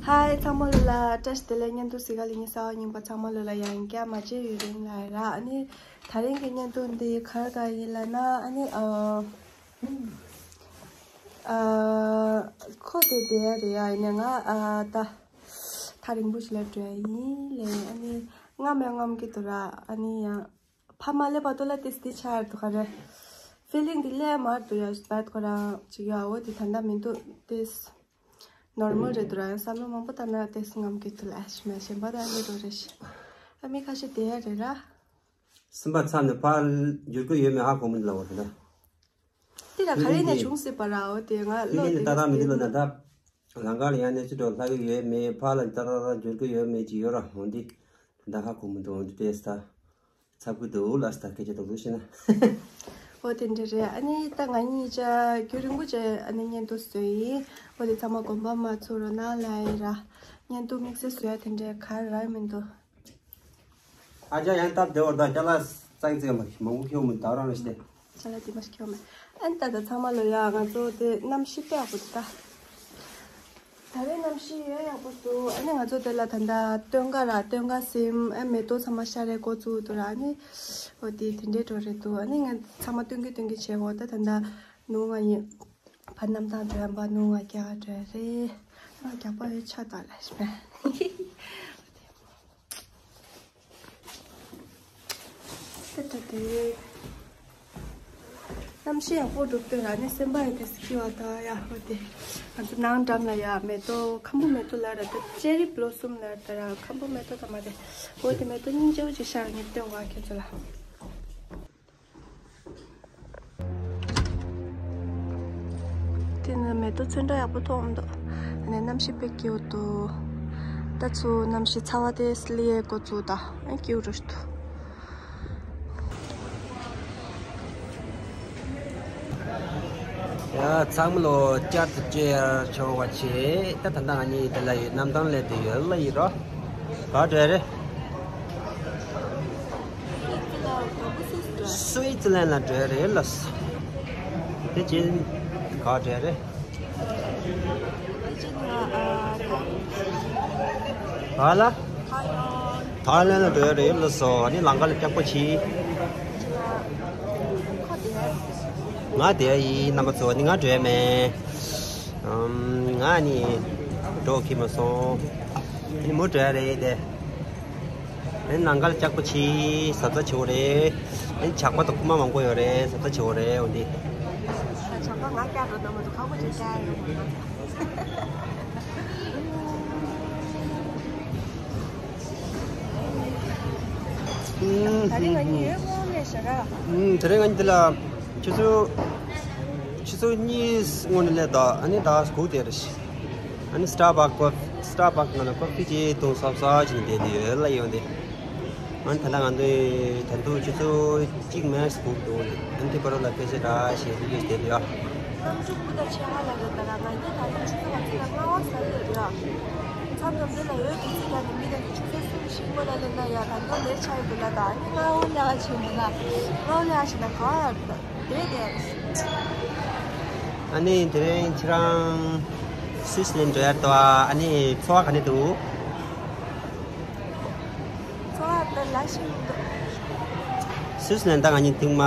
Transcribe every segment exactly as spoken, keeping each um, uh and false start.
ཧའི་ཚང་མ་ལོ་ལ་བཀྲ་ཤིས་བདེ་ལེགས། བརྙན་ཐུང་གཟིགས་ག་ལ་ཉིན་གསར་པ་རྙིང་པ་ཚང་མ་ལོ་ལ་ཡང་བསྐྱར་མ་བརྗེད་ཡུན་རིང་ལ་ར། ཨ་ནི་ད་རིང་གི་བརྙན་ཐུང་འདི་ག་རེ་ཡིན་ལབ་ན། ཨ་ནི་ཨ་ཨ་ཁོ་དེ་དེ་རེད་ཡ། ཡིན་ནའི་ང་ཨ་ད་ཐག་རིང་པོ་ཞིག་ལ་འགྲོ་ཡ་ཡིན་ལེ། ཨ་ནི་རྔམ་ཡང་རྔམ་གྱི་འདུག་ར། ཨ་ནི་ཡང་ཕ་མ་སླེབས་བར་དུ་ལ་ཏིས་ཏི་ཆར་འདུག་ག་རེ། ཕི་ལིང་འདི་སླེབས་མར་འདུག་ཡ། བར་ཁོ་རང་ཅིག་ཡ། འོ་དེ་ད་ལྟ་མི་འདུག་ཏིས། ནོར་མལ་རེད་འདུག་ར། བསམ་བློ་མང་པོ་བཏང་ན་ཏེ་སྔམ་གི་ཐུ་ལ་ཨེ་ཤི་མ་ཤེས་པ་ད་འདི་རོ་རེ་ཤི། ཨ་མི་ཁ་ཤས་དེ་ཡ་རེད་ར། སེམས་པ་ཚ་ནས་ཕར་འགྱུར་གི་ཡོད་མེད་ཧ་གོ་མི་འདུག་ལ་འོ་དེ་འདྲ། དེ་ལ་ག་རེ་ནས་བྱུང་སྲིད་པ་ར། འོ་དེ་ང་བློ་དེ་ལ་ཏག་ཏག་མི་འདུག་ལ་ན་ད། ལང་ཀ་ལ་ཡང་གནས་ཚུལ་འགྲོ་ལྷག་གི་ཡོད་མེད། ཕར་ལ་ཏག་ཏག་ཏག་འགྱུར་གི་ཡོད་མེད་ཅིག་ཡོད་ར། འོ་འདི་ད་ཧ་གོ་མི་འདུག་འོ་འདི་ཏེ་ས། ཚབ་ཀྱི་འདུག་ལ་སྟ་སྐད་ཆ་ཏོག་ཏོག་བཤད་ན། འོ་དེ་འདྲ་རེད། ཨ་ནི་ད་ང་གཉིས་ཅག་རྒྱུན་རིང་པོ་བྱས་ཨ་ནི་བརྙན་ཐུང་བཟོས་ཡིན། འོ་དེ་ཚང་མ་དགོངས་པ་མ་ཚོམ་རོགས་གནང་ལབ་ཡིན་ར། བརྙན་ཐུང་དམིགས་བསལ་བཟོ་ཡ་དེ་འདྲ་ག་རེ་རག་མི་འདུག་ཨ་ཅག་ཡང་སྟབས་བདེ་བར་ད་ཅ་ལག་ཙག་ཙིག་མ་མང་པོ་ཁྱོད་མི་ད་རང་རེ་ཤི་སྟེ། ཅ་ལག་དེ་མ་ཤི་ཁྱོད་མེད། ཨ་ནི་ད་ད་ཚང་མ་ལོ་ཡ། ང་ཚོ་དེ་གནམ་གཤིས་དཔེ་ཡག་པོ་འདུག་ད། ད་རེས་གནམ་གཤིས་ཡོད་ཡག་པོ་འདུག་ཨ་ནི་ང་ཚོ་དེ་ལ་ད་ལྟ་སྟོན་ཀ་ར། སྟོན་ཀ་ཟིན། ཨ་མེ་ཏོག་ཚང་མ་ཤར་རེ་འགོ་བཙུགས་འདུག་ར། ཨ་ནི་འོ་དེ་དེ་འདྲའི་འགྲོ་རེད་འདུག་ཨ་ནི་ང་ཚང་མ་སྟོན་གི་སྟོན་གི་བྱེད་འོ། ད་ད་ལྟ་ནུ་ང་ཡིན་ཕ་གནམ་ཐང་འགྲོ་ཡ་འབའ། ནུ་ང་རྒྱ་གར་འགྲོ་ཡ་རེད། ང་རྒྱག་པ་ཡོད་ཆ་ད་ལ་ཤི་མེད། ཏེ་ཏེ་ཏེ། གནམ་གཤིས་ཡག་པོ་འགྲོ་དུས་ར་ནི་སེམས་པ་ཡི་དེ་སྐྱིད་པ་ད་ཡ། འོ་དེ་ང་ཚོ་ནང་འགྲམ་ལ་ཡ་མེ་ཏོག་ཁམ་བུ་མེ་ཏོག་ལ་ར། ད་ཅེ་རི་བྷི་ལོ་སུམ་ལ་ར། ད་ར་ཁམ་བུ་མེ་ཏོག་ད་མ་རེད། འོ་དེ་མེ་ཏོག་སྙིང་རྗེ་པོ་ཅིག་ཤར་ནི་སྟོན་བ་ཁྱེད་ཚོ་ལ། དེ་ནི་མེ་ཏོག་ཚོན་ཁྲ་ཡག་པོ་མཐོང་འདུག་ཨ་ནི་གནམ་གཤིས་དཔེ་སྐྱིད་པོ་འདུག་ད་ཚུར་གནམ་གཤིས་ཚ་བ་དེ་སླེབས་འགོ་བཙུགས་ད། ཨ་སྐྱིད་པོ་འདུག་ཡ་ཚང་མ་ལོ་བསྐྱར་དུ་བཅར་ཆོག་པ་བྱེད། ད་ད་ལྟ་ང་གཉིས་དེ་ལ་ཡོད། གནམ་ཐང་སླེབས་དུས་ཡོད་ལ་ཡིན་རོ། ག་འདྲ་རེད། སུའི་ཙི་ལན་ལ་འགྲོ་ཡ་རེད་ལ། དེ་ཅི་ག་འདྲ་རེད། ག་ལ། ཐའི་ལན་ལ་འགྲོ་ཡ་རེད་ལ་སོ། ཨ་ནི་ལང་ཀ་ལ་སྐྱག་པ་བྱེད། ང་དེ་ཡིན་རྣམ་པ་ཚོ། ཨ་ནི་ང་འགྲོ་ཡ་མེད། ང་ནི་འགྲོ་གི་མ་སོང་། ཨ་ནི་མོ་འགྲོ་ཡ་རེད་དེ། ཨེ་ནང་གལ་ལྕགས་པོ་ཆེ་ཟབ་ཚ་ཆེ་བོ་རེད། ཨེ་ཇག་པ་དང་རྐུ་མ་མང་པོ་ཡོད་རེད། ཟབ་ཚ་ཆེ་བོ་རེད། འོ་འདི། ཇག་པ་ང་སྐྱག་འགྲོ་ན་མ་གཏོགས་ཁག་པོ་ཅིག་སྐྱག་ཡོད་མ་རེད། ད་རིང་ང་གཉིས་ཡོད་དངོས་གནས་ཞེ་དྲག་ད་རིང་ང་གཉིས་འདི་ལ་ཆུ་ཚོད་ཆུ་ཚོད་གཉིས་སྔོན་ནས་སླེབས་དང་། ཨ་ནི་ད་སྒུག་བསྡད་རེད། ཨ་ནི་སི་ཊར་བག་ཀོ་སི་ཊར་བག་ནང་ལ་ཀོ་ཕི་ཅིག་འཐུང་སོབ་སོབ་བྱས་ནས་བསྡད་དེ་ཡོད་ལ་ཡོང་དེ། ཨ་ནི་ད་ལྟ་ང་ཚོས་ད་དུང་ཆུ་ཚོད་གཅིག་མེད་སྒུག་འདུག་ཨ་ནི་དེ་བར་ལ་སྐད་ཆ་འདྲ་བཤད་དུས་བསྡད་ཡོད། གནམ་གྲུ་སྤུ་ད་ཆེ་བ་ལ་རེད་ད་ར། ང་གཉིས་ད་རིང་ཆུ་ཚོད་ག་ཚོད་ལ་ལྔ་པ་ཟ་ཡོད་ར། མཚམས་མཚམས་འདི་ལ་ཡོད་དུས་ཚིག་རྒྱག་ནས་མི་དང་གི་ཆུ་ཚོད་གསུམ་བཞི་སྔོན་ལ་སླེབས་ན་ཡ། ད་དུང་ལེ་ཆ་ཡོད་འདུག་ལ། ད་ཨ་ནི་ལྔ་པ་ལ་ཆེ་མོ་ལ་ལྔ་པ་ལ་ཆེ་ན་ག་བ་རེད། དེ་དེ། ཨ་ནི་དེ་རིང་ཁྱེད་རང་སུད་སི་ལན་འགྲོ་ཡ་འདུག་ཨ་ནི་ཚོར་བ་ག་འདྲ་འདུག་ཚོར་བ་ད་ལ་ཞིག་མི་འདུག་སུད་སི་ལན་ད་ང་གཉིས་ཐེངས་མ་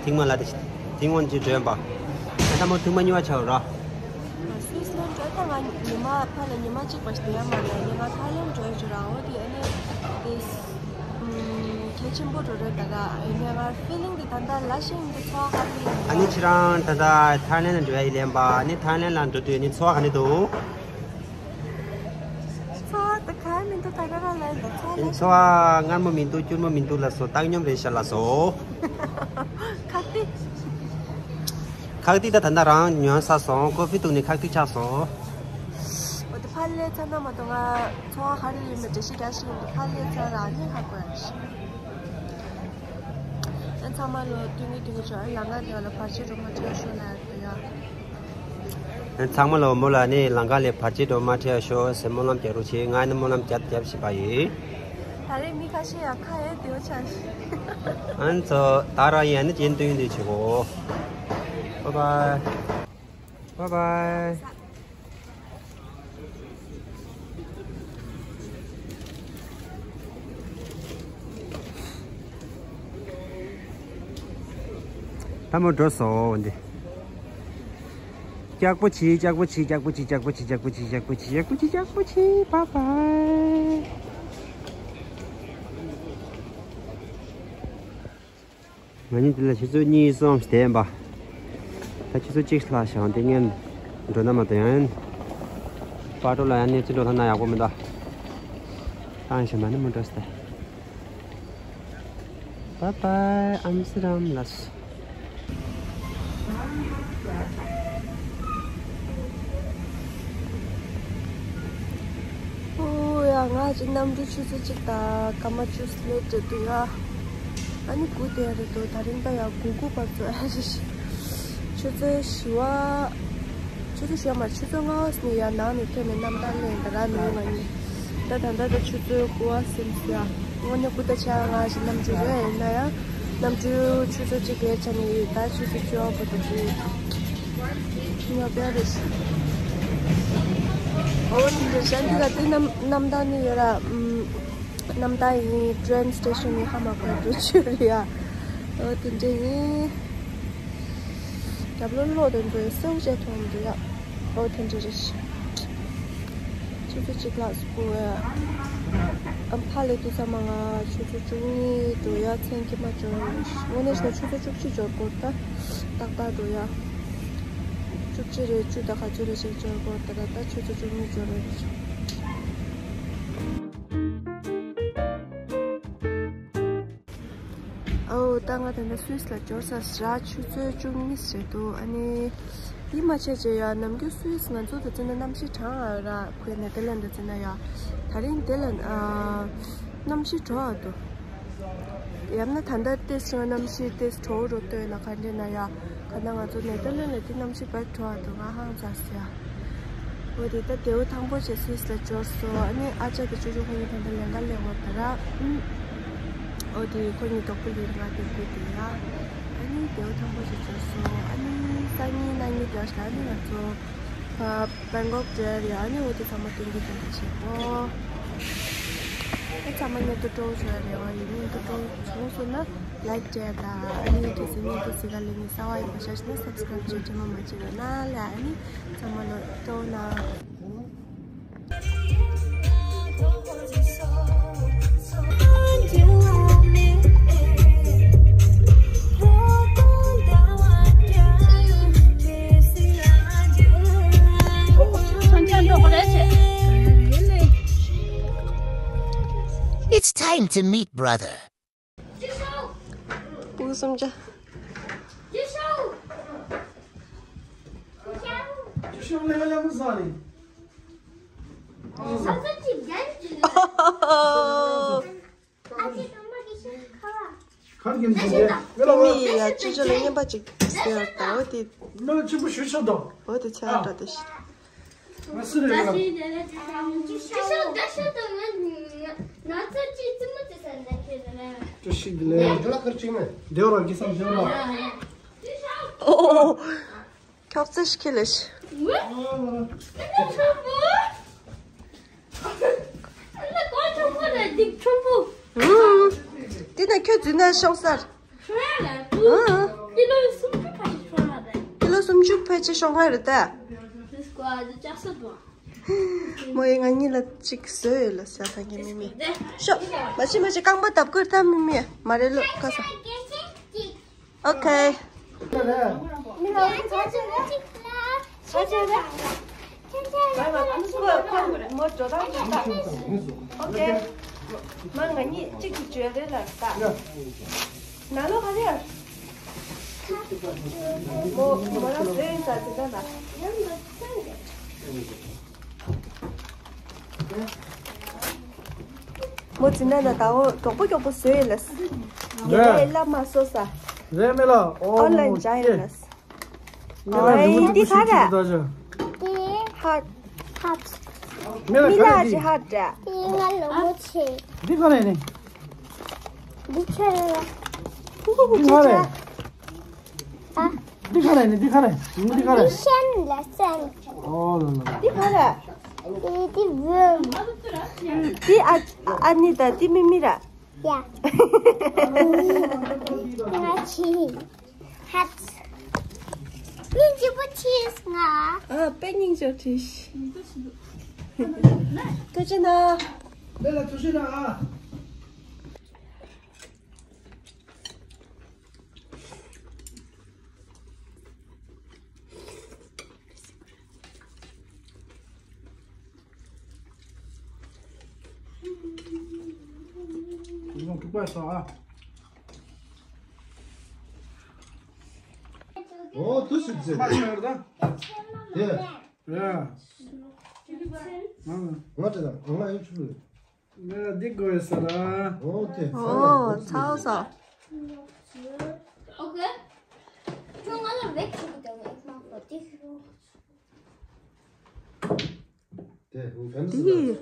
ཐེངས་མ་ལ་དེ་ཐེངས་མ་གཅིག་འགྲོ་ཡིན་པ། ད་ལྟ་མོ་ཐེངས་མ་གཉིས་པ་ཆགས་ར། སུད་སི་ལན་འགྲོ་ད་ང་ཉི་མ་ཕར་ལ་ཉི་མ་གཅིག་པ་ཞིག་བསྡད་ཡ་མ་རེད། ཨ་ནི་ང་ཐའི་ལན་འགྲོ་ཡ་བྱུང་ར། འོ་དེ་ཨ་ནི་དེ། གལ་ཆེན་པོ་འགྲོ་རེད་ད་ལྟ། ཡིན་ནའི་ང་ཕི་ལིང་དེ་ད་ལྟ་ལ་ཤིང་དེ་ཚོ་ཧ་ལས་ཡིན། ཨ་ནི་ཁྱེད་རང་ད་ལྟ་ཐའི་ལན་ལ་འགྲོ་ཡ་ཡིན་ལན་པ། ཨ་ནི་ཐའི་ལན་ལ་འགྲོ་དུས་ཨ་ནི་ཚོར་བ་ག་འདྲ་འདུག་ཚོར་བ་ད་ག་མི་འདུག་ད་ག་རང་ལ་ཡིན་ད་ཚོར་བ། ཚོར་བ་མངར་མོ་མི་འདུག་སྐྱུར་མོ་མི་འདུག་ལ་སོ། བཏང་སྙོམས་རེད་ཤག་ལ་སོ། ཁག་ཏི། ཁག་ཏི་ད་ད་ལྟ་རང་ཉོ་ས་སོང་། ཀོ་ཕི་བཏུང་ནས་ཁག་ཏི་ཆགས་སོང་། འོ་དེ་ཕར་སླེབས་ཚར་ན་མ་གཏོགས་ང་ཚོང་ཁང་ག་རེ་ཡིན་མིན་འགྲེལ་བཤད་རྒྱག་ཤེས་ཀྱི་མི་འདུག་ཕར་སླེབས་ཚར་ར་ཨ་ནི་ཧ་གོ་ཡ་ཞིག་ཨ་ཚང་མ་ལོ་སྟོན་གི་སྟོན་གི་བྱོས། ཨ་ལམ་ཁ་དེ་བ་ལ་བར་ཆད་འགྲོ་མ་ཐུབ་ཤོག་ལ་ཡ། ཨ་ཚང་མ་ལོ་མོ་ལ་ནི་ལམ་ཁ་ལ་བར་ཆད་འགྲོ་མ་ཐུབ་ཤོག་ཟེར་སྨོན་ལམ་རྒྱག་རོགས་བྱེད། ང་ནི་སྨོན་ལམ་རྒྱབ་རྒྱབ་བྱེད་པ་ཡིན། ད་རེས་མི་ཁ་ཤས་ཡང་ཁ་ཡས་དེའོ་ཆགས་ཤིག་ཨ་ནི་ཚོ་ད་ར་ཡིན་ཨ་ནི་རྗེས་སྟོན་དུས་བྱེད་གོ། Bye bye. Bye bye. ལྷ་མོ་འགྲོ་སོང་འདི། ཀྱག་པོ་ཆེ། ཀྱག་པོ་ཆེ། ཀྱག་པོ་ཆེ། ཀྱག་པོ་ཆེ། ཀྱག་པོ་ཆེ། ཀྱག་པོ་ཆེ། ཀྱག་པོ་ཆེ། བཱའི་བཱའི། ང་གཉིས་དེ་ལ་ཆུ་ཚོད་གཉིས་གསུམ་བསྡད་ཡིན་པ། ད་ཆུ་ཚོད་གཅིག་ལྷག་བཞག་དེ་ངས་འགྲོ་ན་མ་གཏོགས་ཡང་། པ་ཏོ་ལ་ཡང་གནས་ཚུལ་འགྲོ་ཐང་ན་ཡག་པོ་མི་འདུག་བཏང་ཞིག་མ་ནི་མི་འགྲོ་སྟེ། བཱའི་བཱའི། ཨམ་སི་རམ་ལ་སུ། ཨོ་ཡ། ང་ཅི་གནམ་གྲུ་ཆུ་ཚོད་གཅིག་དང་སྐར་མ་བཅུ་སླེབས་འདུག་ཡ། ཨ་ནི་དགུ་དེ་རེད་འདུག་ད་རིང་ད་ཡ་དགུ་དགུ་བར་ཚོ་ཨ་རེ་ཞིག་ཆུ་ཚོད་བཞི་བ། ཆུ་ཚོད་བཞི་བ་མ་ཆུ་ཚོད་ལྔ་བ་ནས་ཡ་ནང་ནས་ཐོན་ནས་གནམ་ཐང་སླེབས་ད་ར་ནུ་ང་གཉིས། ད་ད་ད་ད་ཆུ་ཚོད་དགུ་བ་ཟིན་སོང་ཡ། དངོས་གནས་སྐུ་ད་ཆ་ང་ཞིག་གནམ་གྲུ་རེད་ཡིན་ན་ཡ། གནམ་གྲུ་ཆུ་ཚོད་གཅིག་ལེ་ཆ་ནས་ད་ཆུ་ཚོད་བཅུ་བ་བར་དུ་ཅི། ཉོ་པ་རེད། ཨོ་དེ་འདྲ་ཤ་འདི་ག་དེ་གནམ་གནམ་ཐང་ནས་ཡོད་ར། ཨམ། གནམ་ཐང་ཡིན། ཊེན་སི་ཊེ་ཤན་ནས་ཧ་མ་གོ་འགྲོ་ཆུ་རེད་ཡ། ཨོ་དེ་འདྲ་ཡིན། རྒྱབ་ལོགས་གློག་དེ་ཚོ་སེའུ་ཅན་མཐོང་འདུག་ཡ། ཨོ་དེ་འདྲ་རེད། ཆུ་ཚོད་གཅིག་ལྷག་སྐུ་བས། ཨམ་ཕ་ལས་དུས་ཚང་མ་ང་ཆུ་ཚོད་བཅུ་གཉིས་འགྲོ་ཡ་མཚན་གྱི་མ་འབྱོར། དངོས་གནས་བྱས་ན་ཆུ་ཚོད་བཅུ་གཅིག་འབྱོར་དགོས་ད། ཏག་ཏག་འགྲོ་ཡ། བཅུ་གཅིག་རེད་བཅུ་དང་ག་ཚོད་རེད་ཞིག་འབྱོར་དགོས་ད་ར། ད་ཆུ་ཚོད་བཅུ་གཉིས་འབྱོར་རེད། ཨོ་ད་ང་ད་ལྟ་སུད་སི་ལ་འབྱོར་ཚར་ར། ཆུ་ཚོད་བཅུ་གཉིས་རེད་འདུག་ཨ་ནི་ཡིད་མ་ཆེས་བྱས་ཡ། ནམ་རྒྱུན་སུད་སི་ང་ཚོ་དུ་བརྩིས་ན་གནམ་གཤིས་གྲང་ཨ་ར། ཁོའི་ནེ་ཐར་ལན་དུ་བརྩིས་ན་ཡ། ད་རིང་དེ་ལ་ཨ་གནམ་གཤིས་དྲོ་ཨ་འདུག་ཡང་ན་ད་ལྟ་ཏེས་ཆེ་གནམ་གཤིས་ཏེས་དྲོ་རུ་ལྟོས་ན་ག་འདྲ་ན་ཡ། ག་ན་ང་ཚོ་ནེ་ཐར་ལན་ལ་དེ་གནམ་གཤིས་དཔེ་དྲོ་བ་འདུག་ང་ཧང་ཚ་སི་ཡ། འོ་དེ་ད་དེའུ་ཐང་པོ་ཆེ་སུད་སི་ལ་འབྱོར་སོང་། ཨ་ནི་ཨ་ཅག་གི་ཅོ་ཅོ་ཁོ་གཉིས་ད་ལྟ་ལེན་ག་ལེན་འོ་ད་ར། ཨུམ། འོ་དེ་ཁོ་གཉིས་དོག་པོ་ལེན་ག་དེ་དགོས་དེ་ཡ། ཨ་ནི་དེའུ་ཐང་པོ་ཆེ་འབྱོར་སོང་། ཨ་ནི་སང་ཉིན་གནངས་ཉིན་འབྱོར་ཤག་ཨ་ནི་ང་ཚོ་ཕ་བེང་ཀོག་འགྲོ་ཡ་རེད། ཨ་ནི་འོ་དེ་ཚང་མ་སྟོན་གྱི་འདུག་བྱེད་པོ། ཨེ་ཚང་མ་ཉེ་དུ་སྤྲོ་བོ་བྱུང་ཡ་རེད་བ། ཡིན་ཉེ་དུ་སྤྲོ་བོ་བྱུང་སོང་ན། ལའིག་བྱས་དང་ཨ་ནི་དེ་ཚོ་ཉིན་དེ་ཚོ་ག་ལེ་ཉིན་གསར་བ་ཡིན་པ་ཤ་ཤ་ན་སབ་སི་ཀ་རེབ་བྱེད་དྲི་མ་མ་བྱེད་རོགས་གནང་ལ། ཨ་ནི་ཚང་མ་ལོ་སྤྲོ་བོ་གནང་། It's time to meet brother. ཕྲུ་གུ་སུམ་ཅུ། ཕུ་མི་ཡིས་ཡ་ཅི་ཅི་ལ་རྔན་པ་ཅིག་ཟེར་ད། འོ་དེ། འོ་དེ་ཚེ་ཨ་འདྲ་དེ་ཤི། ཨོ། ཁྱོག་ཙེ་ཞིག་ཁྱེར་ལེ་ཤི། འདི་ན་ཁྱོད་འཛུལ་ན་ཤོང་སར། ཀི་ལོ་སུམ་ཅུ་ཕལ་ཆེར་ཤོང་ང་རེད་ད། མོ་ཡི་ང་གཉིས་ལ་གཅིག་བཟོས་ཡོད་ལ་ཟ་ཐང་གི་མི་མི། ཤོག་མ་བྱེད་མ་བྱེད། རྐང་པ་བརྡབ་དགོས་ད་མི་མི། མ་རེད་ལོ་ཁ་ས། ཨོ་ཁེ། མོ་འགྲོ་སྟངས་ཅིག་ད། ཨོ་ཁེ། མ་ང་གཉིས་གཅིག་གིས་བརྗོད་རེད་ལ་ད། ན་ལོ་ག་རེ། མོ་མོ་རང་བཟོས་ཡིན་ས་དེ་འདྲ་ལ། མོ་ཙི་ན་ན་ད་འོ་མགྱོགས་པོ་མགྱོགས་པོ་བཟོས་ཡིན་ལ། ངས་ལ་ལ་མ་བཟོ་ས། རེད་མེ་ལ། ཨོ་ལན་ཇ་ཡིན་ལ། ཨའི་འདི་ག་རེ། ཧ། ཧ། མེ་ལ་མི་ལ་ག་རེ། ཅི་ཧ་འདྲ། འདི་ང་ལ་མོ་ཆེ། འདི་ག་རེ་ནི། འདི་ཆེ་རེད། འདི་ག་རེ། ཨ། འདི་ག་རེ་ནི་འདི་ག་རེ། འདི་ག་རེ། འདི་ཤན་ལ་སན། ཨོ་ལ་ལ། འདི་ག་རེ། འདི་འདི་བུམ། འདི་ཨ་ཨ་ནི་ད་འདི་མི་མི་ར། ཡ། ང་ཆི། ཧད། སྙིང་རྗེ་པོ་ཆེ་ང་། ཨ། དཔེ་སྙིང་རྗེ་ཆེ། ཐུགས་རྗེ་གནང་། ལས་ལ་ཐུགས་རྗེ་གནང་ཨ། ཐུག་པ་སོ་ཨ། ཨོ་དུ་སུ་ཙེ། མ་ཤར་ད། དེ། ར། ང་དེ་ད་ང་ཡོད་ཆུ། ང་འདི་དགོས་ས་ར། ཨོ་དེ། ཨོ་ཚ་བོ་ས། ཨོ་ཁེ། ཁྱོད་ང་ལ་བེད་ཆུ་གི་དང་ཨེ་མ་གོ་དེ། དེ་གན་དེ།